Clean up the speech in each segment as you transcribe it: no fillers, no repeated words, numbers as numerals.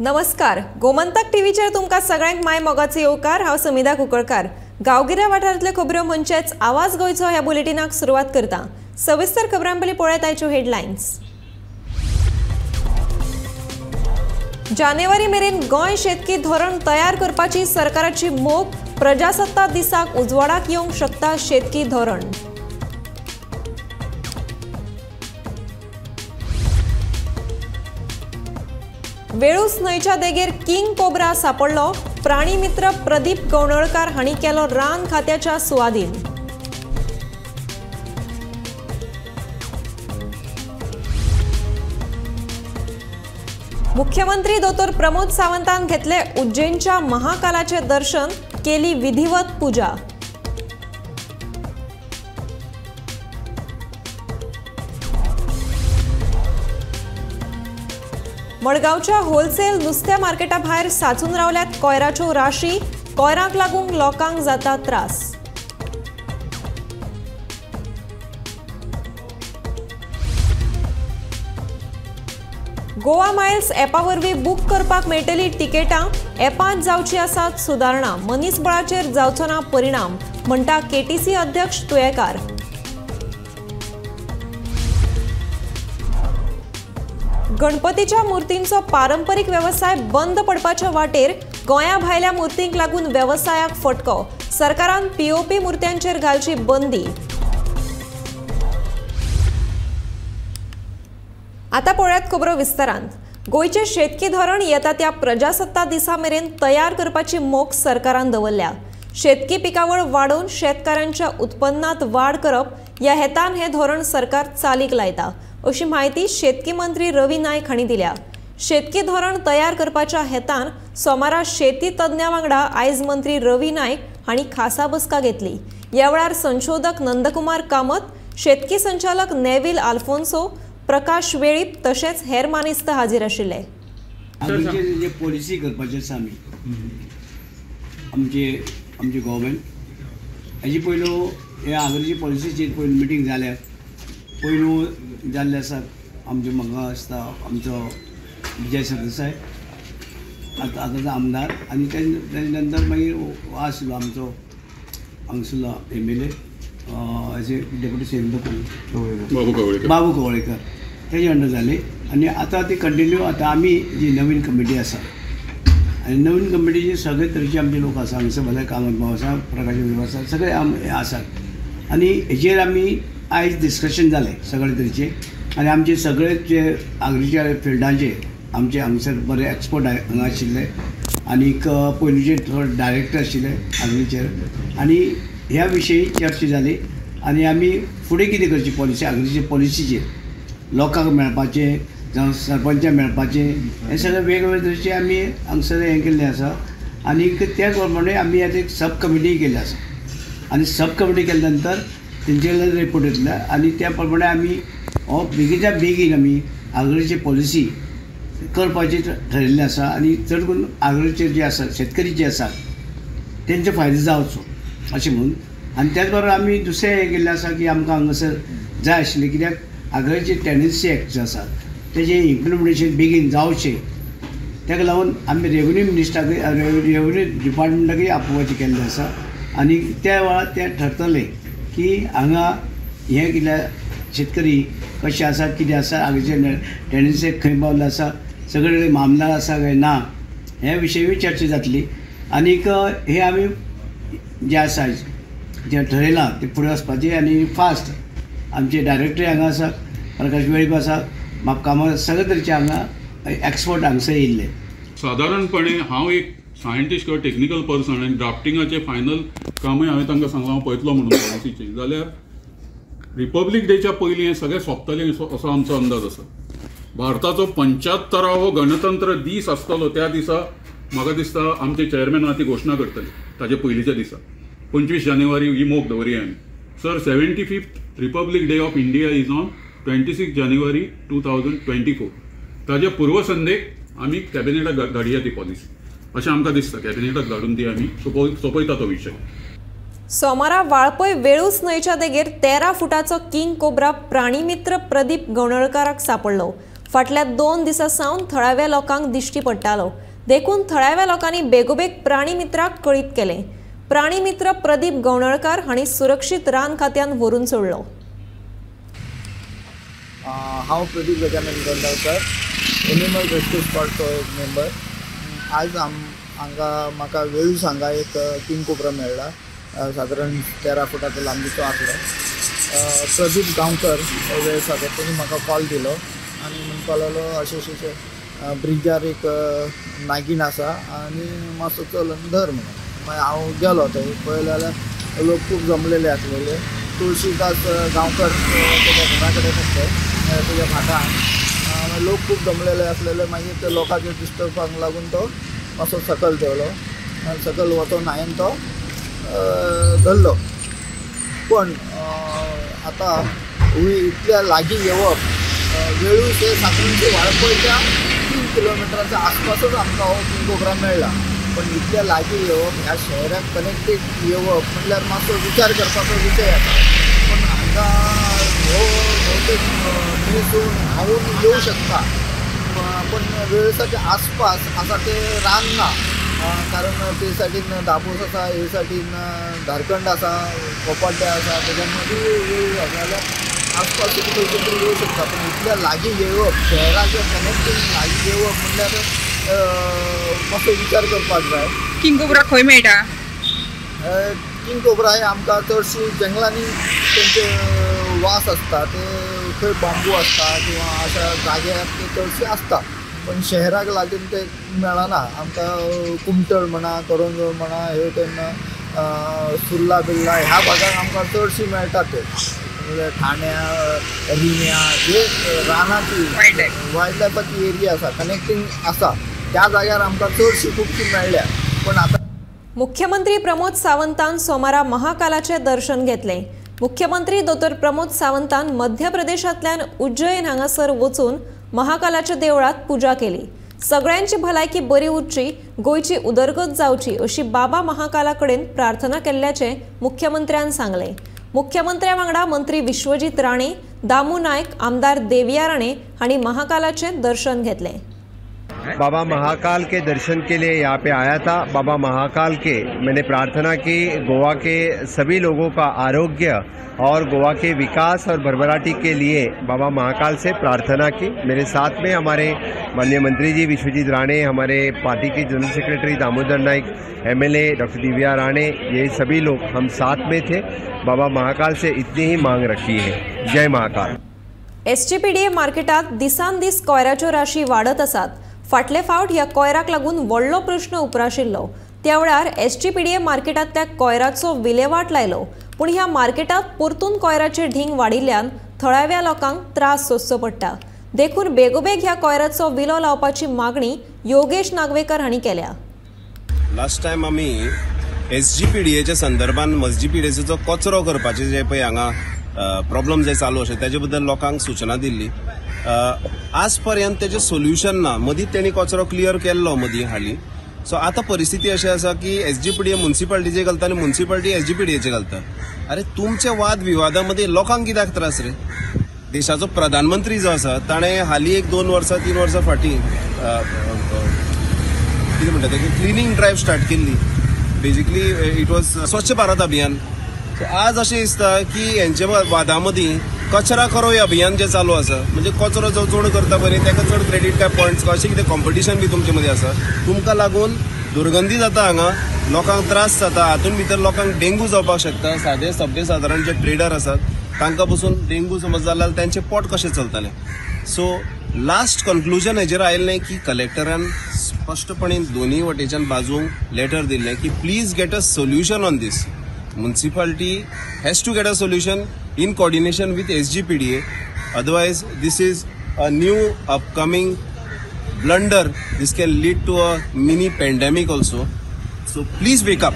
नमस्कार, गोमंतक टीव्हीचेर तुमकां सगळ्यांक my मोगाचो येवकार. हांव समिधा कुंकळकार. गांवगिऱ्या वाठारांतल्यो खबऱ्यो म्हणचेच आवाज गोंयचो ह्या बुलेटिनाक सुरवात करता. सविस्तर खबरां पयलीं पळयात आयच्यो हेडलायन्स. जानेवारी मेरेन गोंय शेतकी धोरण तयार करपाची सरकाराची मोख. प्रजासत्ताक दिसाक उजवाडाक येवंक शकता शेतकी धोरण. वेळूस न्हंयच्या देगेर किंग कोब्रा सापडलो. प्राणीमित्र प्रदीप गवणळकार हांणी केलो रान खात्याच्या सुवादीन. मुख्यमंत्री दोतोर प्रमोद सावंतान घेतले उज्जैनच्या महाकालाचे दर्शन, केली विधिवत पूजा. मडगांवच्या होलसेल नुस्त्या मार्केटा भायर साचून रावल्यात कोयराच्यो राशी. कोयराक लागून लोकांक जाता त्रास. गोवा मायल्स ॲपा वरवीं बूक करपाक मेळटली तिकेटां. ॲपांत जावची आसात सुदारणा, मनीसबळाचेर जावचो ना परिणाम, म्हणटा केटीसी अध्यक्ष तुयेकार. गणपतीच्या मूर्तींचो पारंपरीक वेवसाय बंद पडपाच्या वाटेर. गोंया भायल्या मूर्तींक लागून वेवसायाक फटको. सरकारान पीओपी मूर्त्यांचेर घालची बंदी. आतां पळयात खबरो विस्तारान. गोंयचें शेतकी धोरण येता त्या प्रजासत्ताक दिसा मेरेन तयार करपाची मोख सरकारान दवरल्या. शेतकी पिकावळ वाडोवन शेतकारांच्या उत्पन्नात वाड करप ह्या हेतान हें धोरण सरकार चालीक लायता, अशी म्हायती शेतकी मंत्री रवी नायक हांणी दिल्या. शेतकी धोरण तयार करपाच्या हेतान सोमारा शेती तज्ञां वांगडा आयज मंत्री रवी नायक हांणी खासा बसका घेतली. ह्या वेळार संशोधक नंदकुमार कामत, शेतकी संचालक नेवील आल्फोन्सो, प्रकाश वेळीप तशेंच हेर मानेस्त हाजीर आशिल्ले. जे पॉलिसी करपाचे आसा आमी आमचे आमचे गव्हर्मेंट हेजे पयलो हे आगरीची पॉलिसीचेर पयली मिटींग जाल्या. पयलू जाल्ले आसात आमचे म्हाका आसता आमचो विजय सरदेसाय आतां आतांचो आमदार, आनी तेजे नंतर मागीर आसलो आमचो हांगसरलो एम एल ए अशे डेप्युटी सी एम बाबू कवळेकर, तेजे अंडर जाले. आनी आतां ती कंटिन्यू आतां आमी जी नवीन कमिटी आसा आनी नवीन कमिटीचे सगळे तरेचे आमचे लोक आसा. हांगसर भले कामत भाव आसा, प्रकाश वेळीप आसा, सगळे आसात. आनी हेजेर आमी आयज डिस्कशन जालें सगळे तरेचे. आनी आमचे सगळे जे आगरीच्या फिल्डांचे आमचे हांगसर बरे एक्सपर्ट हांगा आशिल्ले आनीक पयलींचे थोडे डायरेक्टर आशिल्ले आगरीचेर, आनी ह्या विशयी चर्चा जाली. आनी आमी फुडें कितें करची पॉलिसी आगरीचे पॉलिसीचेर लोकांक मेळपाचें जावं सरपंचाक मेळपाचें, हें सगळें वेगवेगळे तरेचे आमी हांगसर हें केल्लें आसा. आनीक त्या प्रमाणे आमी आतां एक सब कमिटी केल्ली आसा. आनी सब कमिटी केल्या नंतर तेंचे कडल्यान रिपोर्ट येतले आनी त्या प्रमाणे आमी हो बेगीच्या बेगीन आमी आगरीची पॉलिसी करपाची ठरिल्लें आसा. आनी चड करून आगरीचे जे आसा शेतकरी जे आसा तेंचे फायदो जावचो अशें म्हणून. आनी त्याच बरोबर आमी दुसरें हें केल्लें आसा की आमकां हांगासर जाय आशिल्लें कित्याक आगरीचे टेनन्सी एक्ट जो आसा तेजें इम्प्लिमेंटेशन बेगीन जावचें, ताका लागून आमी रेवन्यू मिनिस्टराक रेवन्यू डिपार्टमेंटाकय आपोवपाचें केल्लें आसा. आनी त्या वेळार तें ठरतलें की हांगा हें कितें शेतकरी कशें आसा कितें आसा, हांगाचे टेनन्सी खंय पावल्ले आसा, सगळे कडेन मामदार आसा काय ना, हे विशयी चर्चा जातली. आनीक हे आमी जें आसा जें ठरयलां तें फुडें वचपाचें. आनी फास्ट आमचे डायरेक्टर हांगा आसा, प्रकाश वेळीप आसा, बाब कामत, सगळे तरेचे हांगा एक्सपर्ट हांगसर येयल्ले. सादारणपणे हांव एक सायंटिस्ट किंवा टेक्निकल पर्सन आनी ड्राफ्टिंगाचें फायनल कामूय हांवें तांकां सांगलां हांव पळयतलो म्हणून पॉलिसीचें, जाल्यार रिपब्लीक डेच्या पयलीं हें सगळें सोंपतलें असो आमचो अंदाज आसा. भारताचो 75वो गणतंत्र दीस आसतलो त्या दिसा म्हाका दिसता आमचे चेअरमॅनान ती घोशणा करतले. ताजे पयलींच्या दिसा 25 जानेवारी ही मोख दवरया आमी. Sir, 75th Republic Day of India is on 26 January 2024. ताजे पूर्वसंध्येक आमी कॅबिनेटाक धाडया ती पॉलिसी अशें आमकां दिसता. कॅबिनेटाक धाडून ती आमी सोंपयता तो विशय. सोमारा वाळपय वेळूस न्हंयच्या देगेर 13 फुटाचो किंग कोब्रा प्राणीमित्र प्रदीप गवणळकाराक सापडलो. फाटल्या 2 दिसां सावन थळाव्या लोकांक दिश्टी पडटालो, देखून थळाव्या लोकांनी बेगोबेग प्राणी मित्राक कळीत केलें। प्राणी मित्र प्रदीप गवणळकार हांणी सुरक्षीत रान खात्यान व्हरून सोडलो। हांव प्रदीप गजानन गवणळकर, एनिमल रेस्क्यू स्क्वॉडचो एक मेंबर। आज हांगा म्हाका वेळूस हांगा एक किंग कोब्रा मेळ्ळा, सादारण 13 फुटाचो लांबीचो आसलो। प्रदीप गांवकर वेळसाचो, तेणी म्हाका कॉल दिलो आनी म्हणपाक लागलो अशें अशें अशें ब्रिजार एक नागीण आसा आनी मातसो चल आनी धर म्हणून। मागीर हांव गेलो थंय, पळयलें जाल्यार लोक खूब जमलेले आसलेले। तुळशीदास गांवकर तेज्या घरा कडेन आसले, तेज्या भाटान लोक खूब जमलेले आसलेले। मागीर ते लोकांचे डिस्टर्बांक लागून तो मातसो सकयल देंवलो आनी सकयल वचून हांवें तो धरलो। पण आतां इतल्या लागीं येवप, वेळूस हे सातारांचे वाळपयच्या 3 किलोमिटराच्या आसपासूच आमकां हो किंग कोब्रा मेळ्ळा। पण इतल्या लागीं येवप, ह्या शहराक कनेक्टेड येवप म्हणल्यार मातसो विचार करपाचो विशय आसा। पण हांगा हो भोवतेक मनीस धांवून येवं शकता, पण वेळसाच्या आसपास आसा ते रान ना, कारण ते सायडीन दाबोस आसा, हे सायडीन झारखंड आसा, कोपाड्डे आसा, तेज्या मदीं वेळ आसा जाल्यार आसपास खंयचे तरी येवं शकता। पण इतल्या लागीं येवप, शहराच्या कनेक्टींग लागीं येवप म्हणल्यार मातसो विचार करपाक जाय। किंग कोब्रा खंय मेळटा? किंग कोब्रा हे आमकां चडशी जंगलांनी तेंचे वास आसता, ते खंय बांबू आसता किंवा अशा जाग्यार ते चडशे आसता, पण शहराक लागून ते मेळना आमकां। कुमटळ म्हणा, करंजोळ म्हणा, हे वटेन सुर्ला बिर्ला ह्या भागाक आमकां चडशी मेळटा ते। म्हणजे ठाण्या, रिण्या जे रानाची वायल्ड लायफाची एरिया आसा, कनेक्टींग आसा, त्या जाग्यार आमकां चडशी खुबशी मेळ्ळ्या। पण आतां मुख्यमंत्री प्रमोद सावंतान सोमारा महाकालाचें दर्शन घेतलें। मुख्यमंत्री दोतोर प्रमोद सावंतान मध्य प्रदेशांतल्यान उज्जैन हांगासर वचून महाकालाच्या देवळात पूजा केली। सगळ्यांची भलायकी बरी उरची, गोंयची उदरगत जावची अशी बाबा महाकाला कडेन प्रार्थना केल्ल्याचें मुख्यमंत्र्यान सांगलें। मुख्यमंत्र्या वांगडा मंत्री विश्वजीत राणे, दामू नायक, आमदार देविया राणे हांणी महाकालाचें दर्शन घेतलें। बाबा महाकाल के दर्शन के लिए यहाँ पे आया था। बाबा महाकाल के मैंने प्रार्थना की, गोवा के सभी लोगों का आरोग्य और गोवा के विकास और भरभराटी के लिए बाबा महाकाल से प्रार्थना की। मेरे साथ में हमारे माननीय मंत्री जी विश्वजीत राणे, हमारे party K general secretary Damodar Naik, MLA doctor Divya Rane, ये सभी लोग हम साथ में थे। बाबा महाकाल से इतनी ही मांग रखी है। जय महाकाल। एसजीपीडीए मार्केटात दिसान दीस कोयराच्यो राशी वाडत आसात। फाटले फावट ह्या कोयराक लागून व्हडलो प्रश्न उप्राशिल्लो। त्या वेळार एसजीपीडीए मार्केटांतल्या कोयराचो विलेवाट लायलो, पूण ह्या मार्केटांत परतून कोयराचे ढींग वाडिल्ल्यान थळाव्या लोकांक त्रास सोंसचो पडटा। देखून बेगोबेग ह्या कोयराचो विलो लावपाची मागणी योगेश नागवेकर हांणी केल्या। लास्ट टायम आमी एसजीपीडीएच्या संदर्भात एसजीपीडीएचो कचरो करपाचे जे पळय हांगा प्रॉब्लम जे चालू आसा तेजे बद्दल लोकांक सूचना दिल्ली। आज पर्यंत तेजें सोल्युशन ना। मदीं तेणी कचरो क्लियर केल्लो मदीं हाली। सो आतां परिस्थिती अशी आसा की एसजीपीडीए मुन्सिपाल्टीचे घालता आनी मुन्सिपाल्टी एसजीपीडीएचे घालता। अरे तुमचे वाद विवादा मदीं लोकांक कित्याक त्रास रे? देशाचो प्रधानमंत्री जो आसा ताणें हालीं एक 2 वर्सां 3 वर्सां फाटीं कितें म्हणटा तें क्लिनींग ड्रायव्ह स्टार्ट केल्ली। Basically it was Swachh Bharat Abhiyan. आज अशें दिसता की हेंच्या वादा मदीं कचरा करो हे अभियान जें चालू आसा, म्हणजे कचरो जो चड करता पळय ताका चड क्रेडीट काय पॉयंट्स अशें कितें कॉम्पिटिशन बी तुमचे मदीं आसा। तुमकां लागून दुर्गंधी जाता हांगा, लोकांक त्रास जाता, हातूंत भितर लोकांक डेंगू जावपाक शकता। सादे सभ्य सादारण जे ट्रेडर आसात तांकां पसून डेंगू समज जाल्यार तांचें पोट कशें चलतलें। सो लास्ट कन्क्लुजन हेजेर आयिल्लें की कलेक्टरान स्पश्टपणे दोनूय वटेच्यान बाजूंक लेटर दिल्लें की please get a solution on this. Municipality has to get a solution in coordination with SGPDA, otherwise this is a new upcoming blunder. This can lead to a mini pandemic also. So please wake up.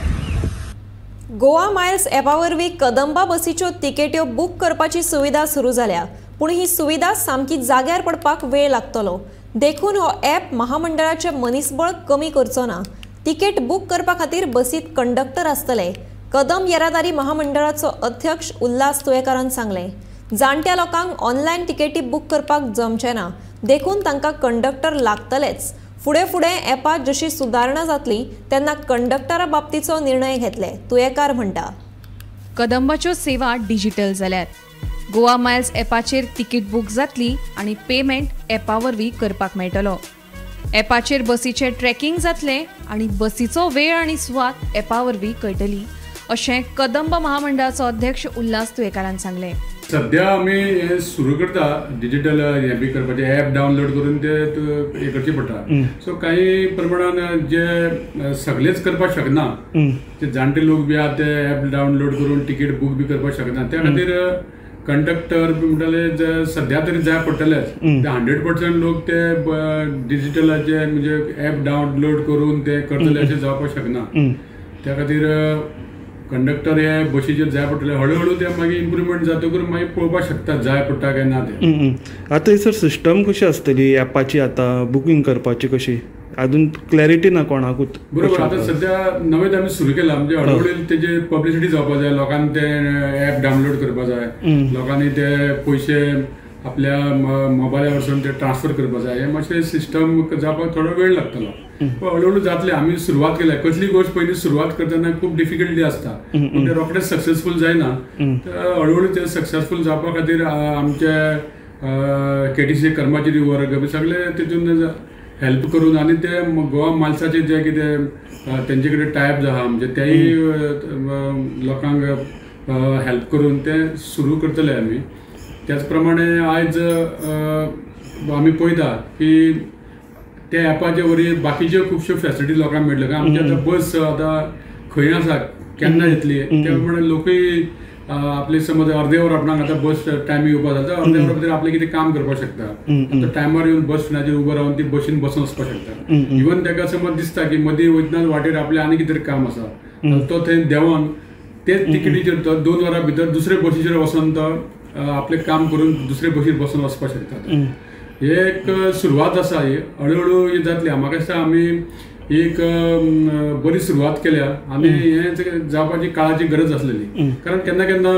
Goa Miles ॲपा वरवीं Kadamba बसीच्यो तिकेट्यो book करपाची सुविधा सुरू जाल्या, पूण ही सुविधा सामकी जाग्यार पडपाक वेळ लागतलो। देखून हो ॲप महामंडळाचें मनीसबळ कमी करचो ना। तिकेट बूक करपा खातीर बसीत कंडक्टर आसतले। कदम येरादारी महामंडळाचो अध्यक्ष उल्हास तुयेकारान सांगलें, जाणट्या लोकांक ऑनलायन तिकेटी बूक करपाक जमचें ना, देखून तांकां कंडक्टर लागतलेच. फुडें फुडें ॲपात जशी सुदारणा जातली तेन्ना कंडक्टरा बाबतीचो निर्णय घेतले, तुयेकार म्हणटा. कदंबाच्यो सेवा डिजिटल जाल्यात. गोवा मायल्स ॲपाचेर तिकीट बूक जातली आनी पेमेंट ॲपा वरवीं करपाक मेळटलो. ॲपाचेर बसीचें ट्रॅकिंग जातलें आनी बसीचो वेळ आनी सुवात ॲपा वरवीं कळटली अशें कदंब महामंडळाचो अध्यक्ष उल्हास तुयेकारान सांगलें. सध्या आमी हें सुरू करता डिजिटल हें बी करपाचें, ॲप डावनलोड करून ते हें करचें पडटा. सो काही प्रमाणान जे सगळेच करपाक शकना, ते जाणटे लोक बी आहा ते ॲप डावनलोड करून तिकीट बूक बी करपाक शकना, त्या खातीर कंडक्टर बी म्हणटाले सध्या तरी जाय पडटलेच. ते 100% लोक ते डिजिटलाचे म्हणजे ॲप डावनलोड करून ते करतले अशें जावपाक शकना. त्या खातीर कंडक्टर हे बशीचेर जाय पडटले. हळू हळू ते मागीर इम्प्रुवमेंट जातकूच मागीर पळोवपाक शकता जाय पडटा काय ना ते. आतां सर सिस्टम कशी आसतली ॲपाची, आतां बुकींग करपाची कशी, अजून क्लॅरिटी ना कोणाकूच. बरोबर, आतां सध्या नवेच आमी सुरू केला, म्हणजे हळूहळू तेजे पब्लिसिटी जावपाक जाय, लोकांनी ते ॲप डावनलोड करपाक जाय, लोकांनी ते पयशे आपल्या मोबायला वरसून ते ट्रान्सफर करपाक जाय. हें मातशें सिस्टम जावपाक थोडो वेळ लागतलो, पण हळूहळू जातले. आमी सुरवात केल्या, कसली गोश्ट पयलीं सुरवात करतना खूब डिफिकल्टी आसता, पूण ते रोखडेच सक्सेसफूल जायना. तर हळूहळू ते सक्सेसफूल जावपा खातीर आमचे केटीसी कर्मचारी वर्ग बी सगळे तितून हेल्प करून आनी ते गोवा मालसाचे जे कितें तेंचे कडेन टायप आहा म्हणजे तेय लोकांक हेल्प करून ते सुरू करतले आमी. त्याच प्रमाणे आयज आमी पळयता की त्या ॲपाचे वरवीं बाकीच्यो खुबश्यो फॅसिलिटी लोकांक मेळटल्यो. कारण आमची आतां बस आतां खंय आसा केन्ना येतली त्या प्रमाणे लोकूय आपले समज अर्दे वर आपणाक आतां बस टायम येवपा जाता, अर्दे वरा भितर आपलें कितें काम करपाक शकता. आतां टायमार येवन बस स्टँडाचेर उबो रावन ती बशीन बसून वचपाक शकता. इवन ताका समज दिसता की मदीं वयतना वाटेर आपलें आनी कितें तरी काम आसा, तो थंय देंवन तेच तिकेटीचेर तो 2 वरां भितर दुसरे बशीचेर वचोन तो आपलें काम करून दुसरे बशीर बसून वचपाक शकता. हे एक सुरवात आसा, ही हळूहळू ही जातली. म्हाका दिसता आमी एक बरी सुरवात केल्या आनी हें जावपाची काळाची गरज आसलेली. कारण केन्ना केन्ना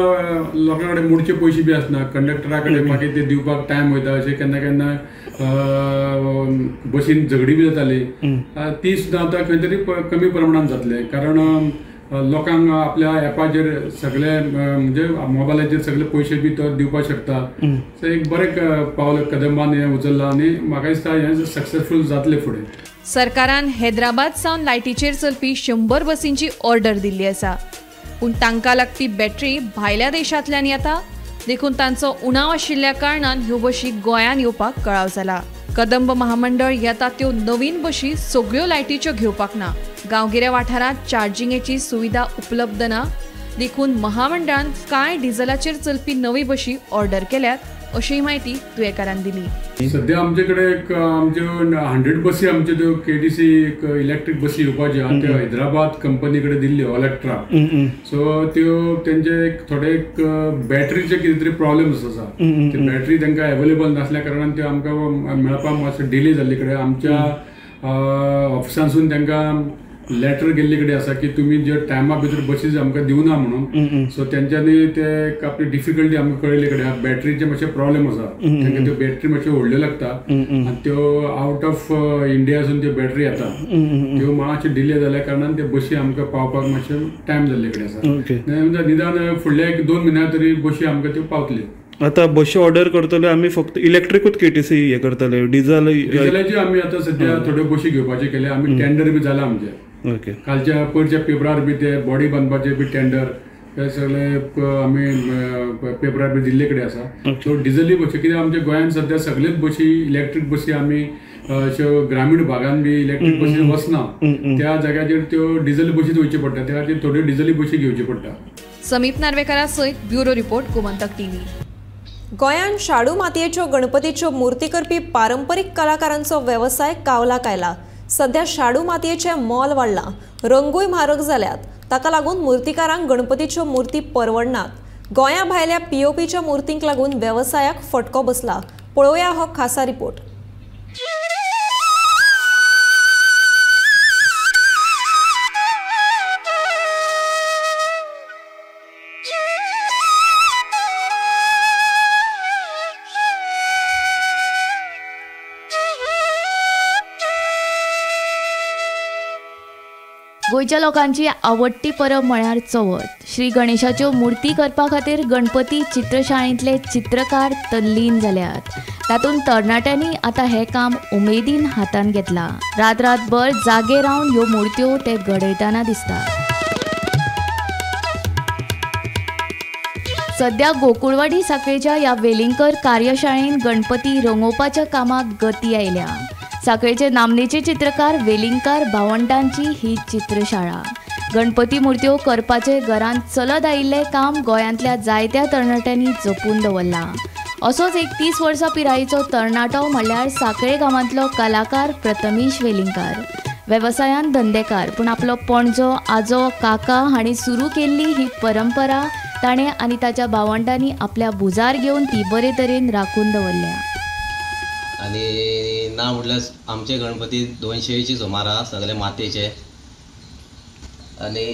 लोकां कडेन मोडचे पयशे बी आसना, कंडक्टरा कडेन मागीर ते दिवपाक टायम वयता, अशें केन्ना केन्ना बशीन झगडी बी जाताली, ती सुद्दां आतां खंय तरी कमी प्रमाणान जातले. कारण लोकांक आपल्या ॲपाचेर सगळे म्हणजे मोबायलाचेर सगळे पयशे बी तो दिवपाक शकता. सो एक बरें पावल कदंबान हें उचल्लां आनी म्हाका दिसता हें सक्सेसफूल जातलें फुडें. सरकारान हैदराबाद सावन लायटीचेर चलपी 100 बसींची ऑर्डर दिल्ली आसा, पूण तांकां लागपी बॅटरी भायल्या देशांतल्यान येता, देखून तांचो उणाव आशिल्ल्या कारणान ह्यो बशी गोंयांत येवपाक कळाव जाला. कदंब महामंडळ येता त्यो नवीन बशी सगळ्यो लायटीच्यो घेवपाक ना. गांवगिऱ्या वाठारांत चार्जिंगेची सुविधा उपलब्ध ना, देखून महामंडळान कांय डिझलाचेर चलपी नवी बशी ऑर्डर केल्यात अशी म्हायती तुयेकारान दिली. सध्या आमचे कडेन एक आमच्यो 100 बसी आमच्यो त्यो केटीसी इलेक्ट्रीक बसी येवपाच्यो आनी त्यो हैदराबाद कंपनी कडेन दिल्ल्यो इलेक्ट्रा. सो त्यो तेंचे एक थोडे एक बॅटरीचे कितें तरी प्रॉब्लम्स आसा, ते बॅटरी तांकां एवेलेबल नासल्या कारणान त्यो आमकां मेळपाक मातशें डिले जाल्ले कडेन आमच्या ऑफिसांसून तांकां लेटर गेल्ले कडेन आसा की तुमी जे टायमा भितर बसीस आमकां दिवना म्हणून. सो तेंच्यांनी ते आपली डिफिकल्टी आमकां कळयल्ले कडेन बॅटरीचे मातशे प्रॉब्लेम आसा, तांकां त्यो बॅटरी मातश्यो व्हडल्यो लागता आनी त्यो आवट ऑफ इंडियासून त्यो बॅटरी येता, त्यो मातशे डिले जाल्या कारणान त्यो बशी आमकां पावपाक मातशें टायम जाल्ले कडेन आसा. निदान फुडल्या 1-2 म्हयन्या तरी बशी आमकां त्यो पावतल्यो. आतां बशी ऑर्डर करतले आमी फक्त इलेक्ट्रिकूच केटीसी हे करतले, डिझल डिझलाच्यो आमी आतां सद्या थोड्यो बशी घेवपाच्यो केल्या. आमी टेंडर बी जाला आमचे, कालच्या पयरच्या पेपरार बी ते बॉडी बांदपाचे बी टेंडर ते सगळे आमी पेपरार बी दिल्ले कडेन आसा. सो डिझली बशी कित्याक आमच्या गोंयांत सद्या सगळेच बशी इलेक्ट्रीक बशी आमी अश्यो ग्रामीण भागान बी इलेक्ट्रीक बशी वचना, त्या जाग्याचेर त्यो डिझल बशीच वयच्यो पडटा, त्या खातीर थोड्यो डिझली बशी घेवच्यो पडटा. समीप नार्वेकारा सयत ब्युरो रिपोर्ट, गोमंतक टीव्ही. गोंयांत शाडू मातयेच्यो गणपतीच्यो मूर्ती करपी पारंपरीक कलाकारांचो वेवसाय कावलाक आयला. सध्या शाडू मातयेचें मोल वाडलां, रंगूय म्हारग जाल्यात, ताका लागून मूर्तिकारांक गणपतीच्यो मूर्ती परवडनात. गोंया भायल्या पीओपीच्या मूर्तींक लागून वेवसायाक फटको बसला. पळोवया हो खासा रिपोर्ट. गोंयच्या लोकांची आवडटी परब म्हळ्यार चवथ. श्री गणेशाच्यो मूर्ती करपा खातीर गणपती चित्रशाळेंतले चित्रकार तल्लीन जाल्यात. तातूंत तरणाट्यांनी आतां हें काम उमेदीन हातान घेतलां. रात रातभर जागे रावन ह्यो मुर्त्यो ते घडयतना दिसतात. सध्या गोकुळवाडी साखळेच्या ह्या वेलिंगकर कार्यशाळेन गणपती रंगोवपाच्या कामाक गती आयल्या. साखळेचे नामनेचे चित्रकार वेलिंगकार भावंडांची ही चित्रशाळा. गणपती मूर्त्यो करपाचे घरांत चलत आयिल्लें काम गोंयांतल्या जायत्या तरणाट्यांनी जपून दवरलां. असोच एक 30 वर्सां पिरायेचो तरणाटो म्हणल्यार साखळे गांवांतलो कलाकार प्रथमेश वेलिंगकार. वेवसायान धंदेकार, पूण आपलो पणजो, आजो, काका हांणी सुरू केल्ली ही परंपरा ताणें आनी ताच्या भावंडांनी आपल्या भुजार घेवन ती बरे तरेन राखून दवरल्या. आनी ना म्हटल्यार आमचे गणपती 200 सुमार आहा, सगळे मातयेचे. आनी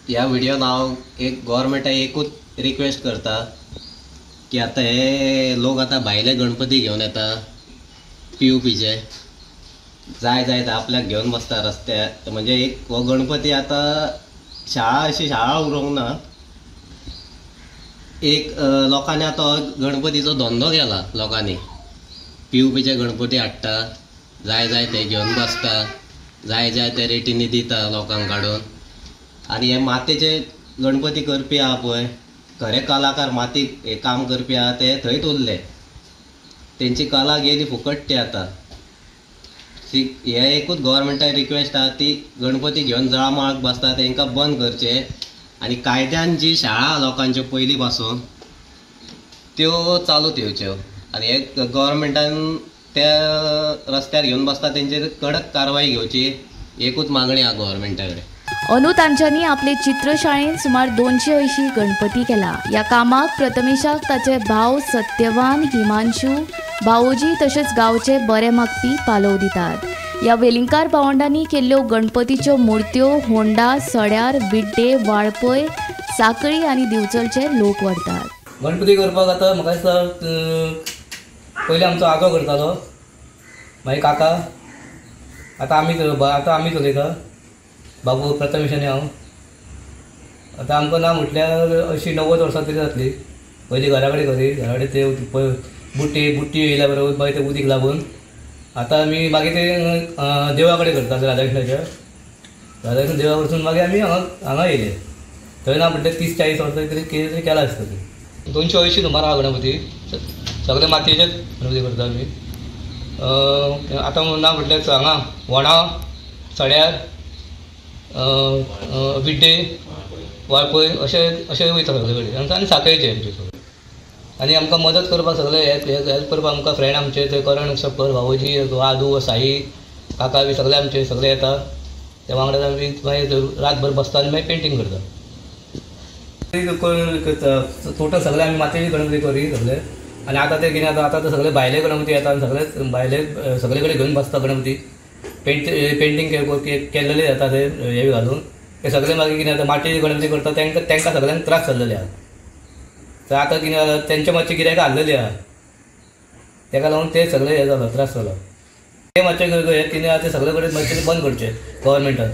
ह्या व्हिडियोन हांव एक गोवोरमेंटाक एकूच रिक्वेस्ट करता की आतां हे लोक आतां भायले गणपती घेवन येता, पीओपीचे, जाय जाय ते आपल्याक घेवन बसता रस्त्यार. म्हणजे एक हो गणपती आतां शाळा अशी शाळा उरोंक ना, एक लोकांनी आतां गणपतीचो धंदो केला. लोकांनी पीओपीचे गणपती हाडटा, जाय जाय ते घेवन बसता, जाय जाय ते रेटींनी दिता लोकांक काडून. आनी हे मातयेचे गणपती करपी आहा पळय, खरे कलाकार माती हे काम करपी आहा ते थंयच उरले, तेंची कला गेली फुकट. ते आतां हे एकूच गोवोरमेंटाक रिक्वेस्ट आहा ती गणपती घेवन जळामळाक बसता तेंकां बंद करचें. आनी कायद्यान जी शाळा लोकांच्यो पयलीं पासून त्यो चालू येवच्यो. आनी हे गोवोरमेंटान त्या रस्त्यार घेवन बसता तेंचेर कडक कारवाय घेवची, एकूच मागणी आहा गोवोरमेंटा कडेन. अंदू तांच्यांनी आपले चित्रशाळेंत सुमार 280 गणपती केला. ह्या कामाक प्रथमेशाक ताचे भाव सत्यवान, हिमांशू, भावोजी तशेंच गांवचे बरे मागपी पालव दितात. ह्या वेलिंगकार भावंडांनी केल्ल्यो गणपतीच्यो मुर्त्यो होंडा, सड्यार, बिड्डे, वाळपय, साखळी आनी दिवचलचे लोक व्हरतात. गणपती करपाक आतां म्हाका दिसता पयलीं आमचो आजो करतालो, मागीर काका, आतां आमी चलयता, बाबू प्रथमेश आनी हांव. आतां आमकां ना म्हटल्यार 80-90 वर्सां तरी जातली. पयलीं घरा कडेन करी, घरा कडेन ते बुट्टी येयल्या बरोबर मागीर ते उदीक लागून आतां आमी मागीर ते देवा कडेन करता, राधाकृष्णाच्या राधाकृष्ण देवा कडसून मागीर आमी हांगा येयले. थंय ना म्हटल्यार 30-40 वर्सां तरी कितें तरी केलां आसतलें. 280 सुमार आहा गणपती, सगळे मातयेचेच गणपती करता आमी. आतां ना म्हटल्यार हांगा वणा, सड्यार, बिड्डे, वाळपय अशे अशे वयता सगळे कडेन. आनी साखळेचे आमचे सगळे. आनी आमकां मदत करपाक सगळे हेल्प करपाक आमकां फ्रेंड आमचे ते करण सपर, भावोजी, आदू, साई, काका बी सगळे आमचे सगळे येता. ते वांगडा आमी मागीर रातभर बसता आनी मागीर पेंटींग करता. टोटल सगळे आमी मातयेचे गणपती करी सगळे. आनी आतां ते कितें जाता, आतां ते सगळे भायले गणपती येता आनी सगळे भायले सगळे कडेन घेवन बसता गणपती. पेंटींग केल्लेले जाता ते हे घालून ते सगळे. मागीर कितें जाता, मातयेचे गणपती करता तांकां तांकां सगळ्यांक त्रास जाल्लेले आहा. तर आतां कितें जाता, तेंचे मातशे गिरायकां हाडलेली आहा, तेका लागून ते सगळे हे जालो त्रास जालो. ते मातशे हे कितें आहा ते सगळे कडेन मातशें बंद करचें गव्हर्मेंटान.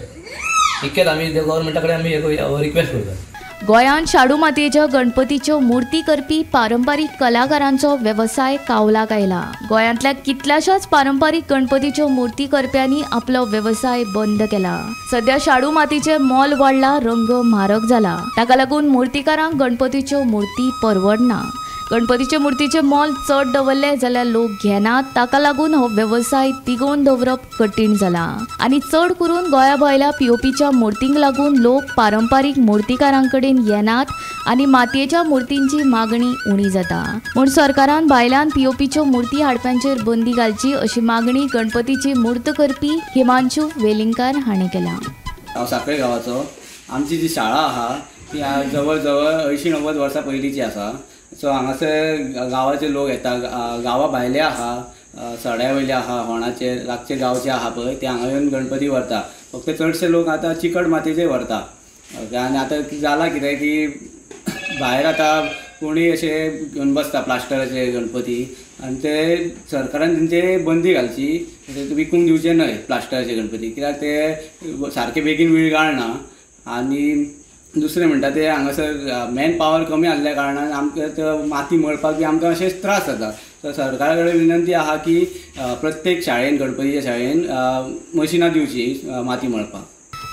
इतकेच आमी गव्हर्मेंटा कडेन आमी रिक्वेस्ट करता. गोंयांत शाडू मातयेच्या गणपतीच्यो मूर्ती करपी पारंपारीक कलाकारांचो वेवसाय कावलाक आयला. गोंयांतल्या कितल्याशाच पारंपारीक गणपतीच्यो मूर्ती करप्यांनी आपलो वेवसाय बंद केला. सध्या शाडू मातयेचें मोल वाडला, रंग म्हारग जाला. ताका लागून मुर्तीकारांक गणपतीच्यो मूर्ती परवडना. गणपतीचे मूर्तीचे मोल चड दवरले जाल्यार लोक घेनात. ताका लागून हो वेवसाय तिगोवन दवरप कठीण जाला. आनी चड करून गोंया भायल्या पीओपीच्या मूर्तींक लागून लोक पारंपारीक मुर्तीकारां कडेन येनात आनी मातयेच्या मूर्तींची मागणी उणी जाता. म्हूण सरकारान भायल्यान पीओपीच्यो मूर्ती हाडप्यांचेर बंदी घालची अशी मागणी गणपतीची मूर्त करपी हिमांशू वेलिंगकार हाणें केल्या. हांव साखळे गांवाचो. आमची जी शाळा आहा ती जवळ जवळ 80-90 वर्सां पयलींची आसा. सो हांगासर गांवाचे लोक येता, गांवा भायले आहा, सड्या वयले आहा, होणाचे लागचे गांवचे आहा पळय, ते हांगा येवन गणपती व्हरता. फक्त चडशे लोक आतां चिकट मातयेचे व्हरता. आनी आतां जालां कितें की भायर आतां कोणूय अशे घेवन बसता प्लास्टराचे गणपती, आनी ते सरकारान तेंचे बंदी घालची, विकूंक दिवचे न्हय प्लास्टराचे गणपती, कित्याक ते सारके बेगीन विरगाळना. आनी दुसरें म्हणटा ते हांगासर मॅन पावर कमी आसल्या कारणान आमकां माती मळपाक बी आमकां अशेंच त्रास जाता. तर सरकारा कडेन विनंती आहा की प्रत्येक शाळेन, गणपतीच्या शाळेन मशिनां दिवची माती मळपाक.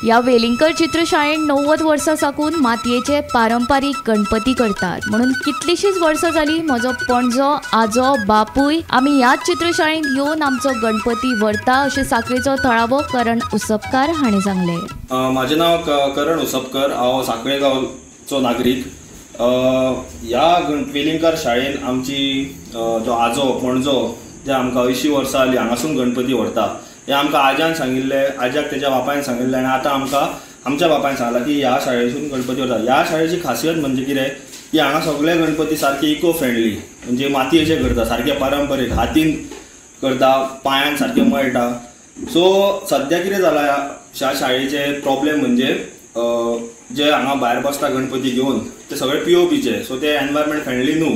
ह्या वेलिंगकर चित्रशाळेन 90 वर्सां साकून मातयेचे पारंपारीक गणपती करतात म्हणून कितलीशीच वर्सां जाली म्हजो पणजो, आजो, बापूय आमी ह्याच चित्रशाळेंत येवन आमचो गणपती व्हरता अशें साखळेचो थळावो करण उसपकार हाणें सांगलें. म्हाजें नांव करण उसपकर, हांव साखळे गांवचो नागरीक. ह्या वेलिंगकर शाळेन आमची जो आजो पणजो जे आमकां 80 वर्सां जालीं हांगासून गणपती व्हरता. हें आमकां आज्यान सांगिल्लें, आज्याक तेज्या बापायन सांगिल्लें आनी आतां आमकां आमच्या बापायन सांगलां की ह्या शाळेसून गणपती व्हरता. ह्या शाळेची खासियत म्हणजे कितें की हांगा सगळे गणपती सारके इको फ्रेंडली, म्हणजे मातयेचे करता, सारके पारंपरीक हातीन करता, पांयान सारके मळटा. सो सद्या कितें जालां ह्या शाळेचे प्रॉब्लेम म्हणजे जे हांगा भायर बसता गणपती घेवन ते सगळे पीओपीचे, सो ते एनवायरमेंट फ्रेंडली न्हू.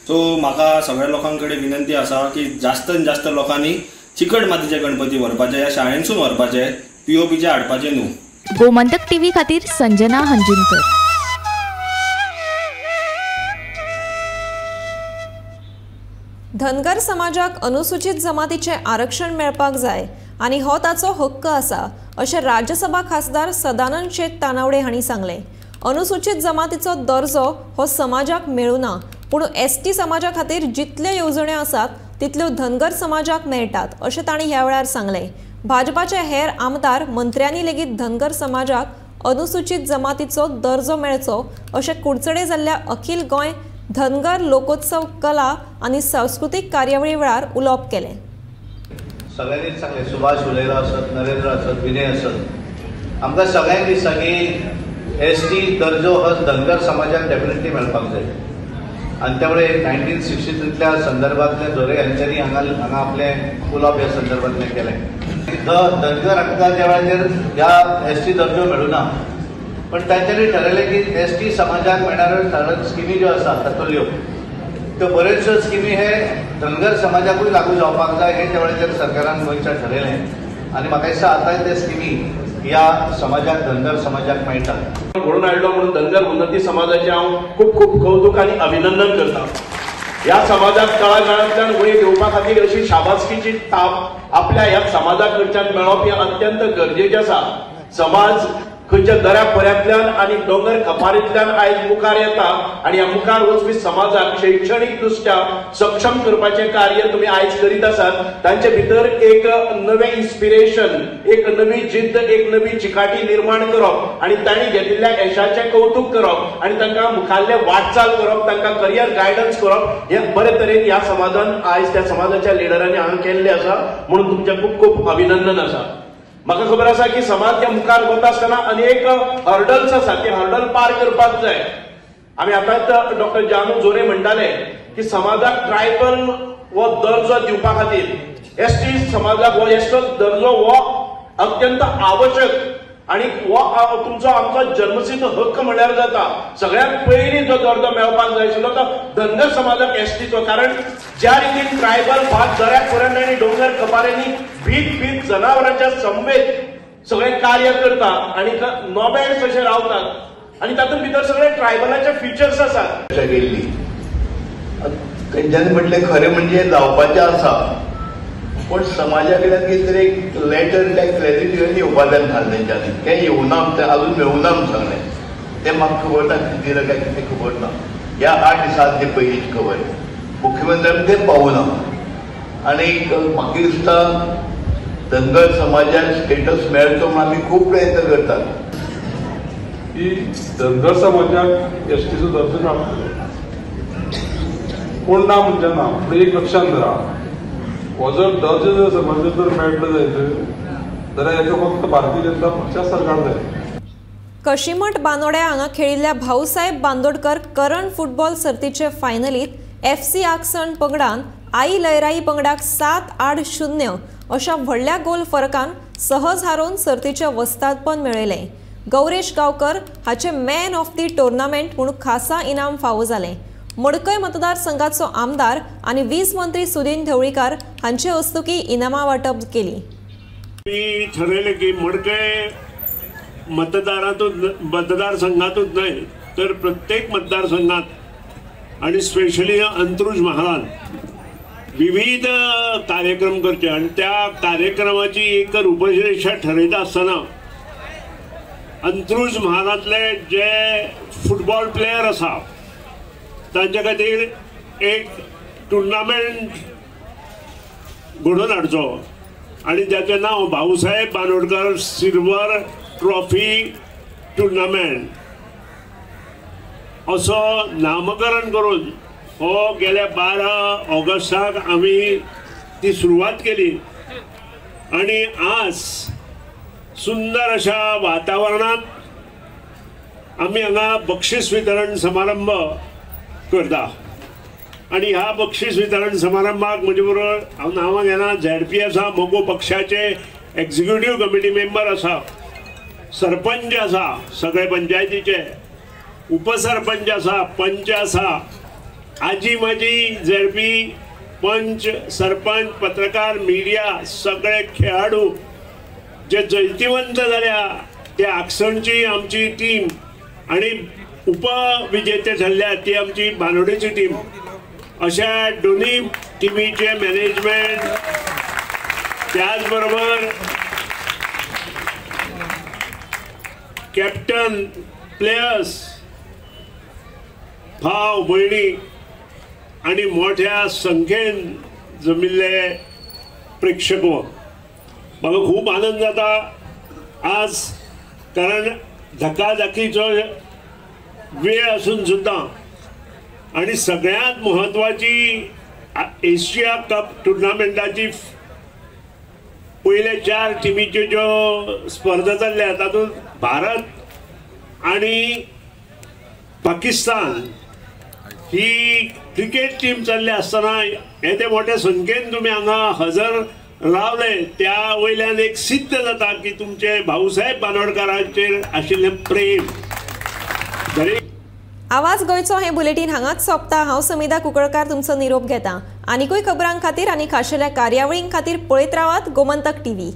सो म्हाका सगळ्या लोकां कडेन विनंती आसा की जास्तान जास्त लोकांनी चिकट मातीचे गणपती व्हरपाचे, ह्या शाळेंतसून व्हरपाचे, पीओपीचे हाडपाचे न्हू. गोमंतक टीव्ही खातीर संजना हंजुनकर. धनगर समाजाक अनुसूचित जमातीचें आरक्षण मेळपाक जाय आनी हो ताचो हक्क आसा अशें राज्यसभा खासदार सदानंद शेट तानावडे हांणी सांगलें. अनुसूचित जमातीचो दर्जो हो समाजाक मेळुना, पूण एसटी समाजा खातीर जितल्यो येवजण्यो आसात तितल्यो धनगर समाजाक मेळटात अशें तांणी ह्या वेळार सांगलें. भाजपाचे हेर आमदार मंत्र्यांनी लेगीत धनगर समाजाक अनुसूचित जमातीचो दर्जो मेळचो अशें कुडचडे जाल्ल्या अखिल गोंय धनगर लोकोत्सव कला आनी सांस्कृतीक कार्यावळी वेळार उलोवप केलें. सगळ्यांनीच सांगलें, सुभाष उलयलो आसत, नरेंद्र आसत, विनय आसत, आमकां सगळ्यांक दिसता की एस टी दर्जो हो धनगर समाजाक डेफिनेटली मेळपाक जाय. आनी त्यामुळे 1963तल्या संदर्भातले झोरे यांच्यानी हांगा हांगा आपलें उलोवप ह्या संदर्भातलें केलें. धनगर हांकां ज्या वेळाचेर ह्या एस टी दर्जो मेळुना, पण तांच्यांनी ठरयलें की एस टी समाजाक मेळणाऱ्यो साधारण स्किमी ज्यो आसा तातूंतल्यो त्यो बऱ्योचश्यो स्किमी हे धनगर समाजाकूय लागू जावपाक जाय हें त्या वेळाचेर सरकारान गोंयच्या ठरयलें. आनी म्हाका दिसता आतांय ते स्किमी ह्या समाजाक, धनगर समाजाक मेळटा. घडोवन हाडलो म्हणून धनगर उन्नती समाजाचें हांव खूब खूब कौतुक आनी अभिनंदन करता. ह्या समाजाक तळागाळांतल्यान वयर येवपा खातीर अशी शाबासकीची थाप आपल्या ह्या समाजा कडच्यान मेळप हें अत्यंत गरजेचें आसा. समाज खंयच्या दऱ्या पर्यांतल्यान आनी दोंगर कपारींतल्यान आयज मुखार येता आनी ह्या मुखार वचपी समाजाक शैक्षणीक दृश्ट्या सक्षम करपाचें कार्य तुमी आयज करीत आसात. तांचे भितर एक नवें इन्स्पिरेशन, एक नवी जिद्द, एक नवी चिकाटी निर्माण करप आनी तांणी घेतिल्ल्या यशाचें कौतुक करप आनी तांकां मुखाल्ले वाटचाल करप, तांकां करियर गायडन्स करप हें बरे तरेन ह्या समाजान आयज त्या समाजाच्या लिडरांनी हांगा केल्लें आसा म्हणून तुमचें खूब खूब अभिनंदन आसा. म्हाका खबर आसा की समाज त्या मुखार वता आसतना अनेक हर्डल्स आसा, ते हर्डल पार करपाक जाय. आमी आतांच डॉक्टर जानू जोरे म्हणटाले की समाजाक ट्रायबल हो दर्जो दिवपा खातीर एस टी समाजाक हो एस टी दर्जो हो अत्यंत आवश्यक आनी हो तुमचो आमचो जन्मसिद्ध हक्क म्हणल्यार जाता. सगळ्यांत पयलीं जो दर्जो मेळपाक जाय आशिल्लो तो धनगर समाजाक एसटीचो, कारण ज्या रितीन ट्रायबल भाग दऱ्या खोऱ्यांनी आनी डोंगर कपाऱ्यांनी भीत भीत जनावरांच्या समवेत सगळें कार्य करता आनी नोमॅड्स अशे रावतात आनी तातूंत भितर सगळे ट्रायबलाचे फिचर्स आसात. गेल्ली तेंच्यांनी म्हटलें खरें म्हणजे जावपाचें आसा, पूण समाजा कडल्यान कितें तरी एक लेटर काय क्लॅरिटी येवपा जाय सांगलें तेंच्यांनी, तें येवना आमचें अजून मेळुना म्हूण सांगलें. तें म्हाका खबर ना कितें दिलां काय कितें खबर ना. ह्या 8 दिसांतली पयलींची खबर मुख्यमंत्र्यांनी तें पावना. आनी म्हाका दिसता धनगर समाजाक स्टेटस मेळचो म्हूण आमी खूब प्रयत्न करतात. की धनगर समाजाक एसटीचो दर्जो मेळटलो कोण ना म्हणजे ना, पूण एक लक्षांत धरा, हो जर दर्जो जर समाजाक जर मेळटलो जायत जाल्यार हेका फक्त भारतीय जनता पक्षा सरकार जाय. कशीमठ बांदोड्या हांगा खेळिल्ल्या भाऊसाहेब बांदोडकर करण फुटबॉल सर्तीचे फायनलीत FC आकसण पंगडान आई लयराई पंगडाक 7-8-0 अशा व्हडल्या गोल फरकान सहज हारोवन सर्तीचें वस्तादपण मेळयलें. गौरेश गांवकर हाचे मॅन ऑफ the tournament म्हूण खासा इनाम फावो जालें. मडकय मतदारसंघाचो आमदार आनी वीज मंत्री सुदिन ढवळीकार हांचे हस्तुकी इनामां वांटप केली। मी ठरवले की मडकय मतदारसंघातून नाही तर प्रत्येक मतदारसंघात आणि स्पेशली अंत्रुज महालात विविध कार्यक्रम करचे आणि त्या कार्यक्रमाची एक रूपरेषा ठरयता आसतना अंत्रुज महालांतले जे फुटबॉल प्लेयर आसा तांचे खातीर एक टुर्नामेंट घडोवन हाडचो आनी जाचें नांव Bhausaheb Bandodkar silver trophy tournament असो नामकरण करून हो गेल्या 12 ऑगस्टाक आमी ती सुरवात केली आनी आज सुंदर अशा वातावरणात आमी हांगा बक्षीस वितरण समारंभ करता आनी ह्या बक्षीस वितरण समारंभाक म्हजे बरोबर हांव नांवां घेना, झेडपी आसा, मगो पक्षाचे एक्झिक्युटीव कमिटी मेंबर आसा, सरपंच आसा, सगळे पंचायतीचे उपसरपंच आसा, पंच आसा, आजी माजी झेडपी पंच सरपंच पत्रकार मिडिया सगळे खेळाडू जे जैतिवंत जाल्या ते आक्सणची आमची टीम आनी उपविजेते ठरल्या ती आमची बानोडेची टीम, अशा दोन्ही टिमीचे मॅनेजमेंट, त्याचबरोबर कॅप्टन प्लेयर्स भाव भयणी आनी मोठ्या संख्येन जमिल्ले प्रेक्षक, म्हाका खूब आनंद जाता आज, कारण धकाधकीचो वेळ आसून सुद्दां आनी सगळ्यांत म्हत्वाची एशिया कप टुर्नामेंटाची पयल्या 4 टिमीच्यो ज्यो स्पर्धा चल्ल्या तातूंत भारत आनी पाकिस्तान ही क्रिकेट टीम चल्ली आसतना येदे मोठ्या संख्येन तुमी हांगा हजर रावले त्या वयल्यान एक सिद्ध जाता की तुमचे भाऊसाहेब बांदोडकारांचेर आशिल्लें प्रेम। आवाज गोंयचो हें बुलेटीन हांगाच सोंपता। हांव समिधा कुंकळकार तुमचो निरोप घेता। आनीकूय खबरां खातीर आनी खाशेल्या कार्यावळीं खातीर पळयत रावात गोमंतक टीव्ही।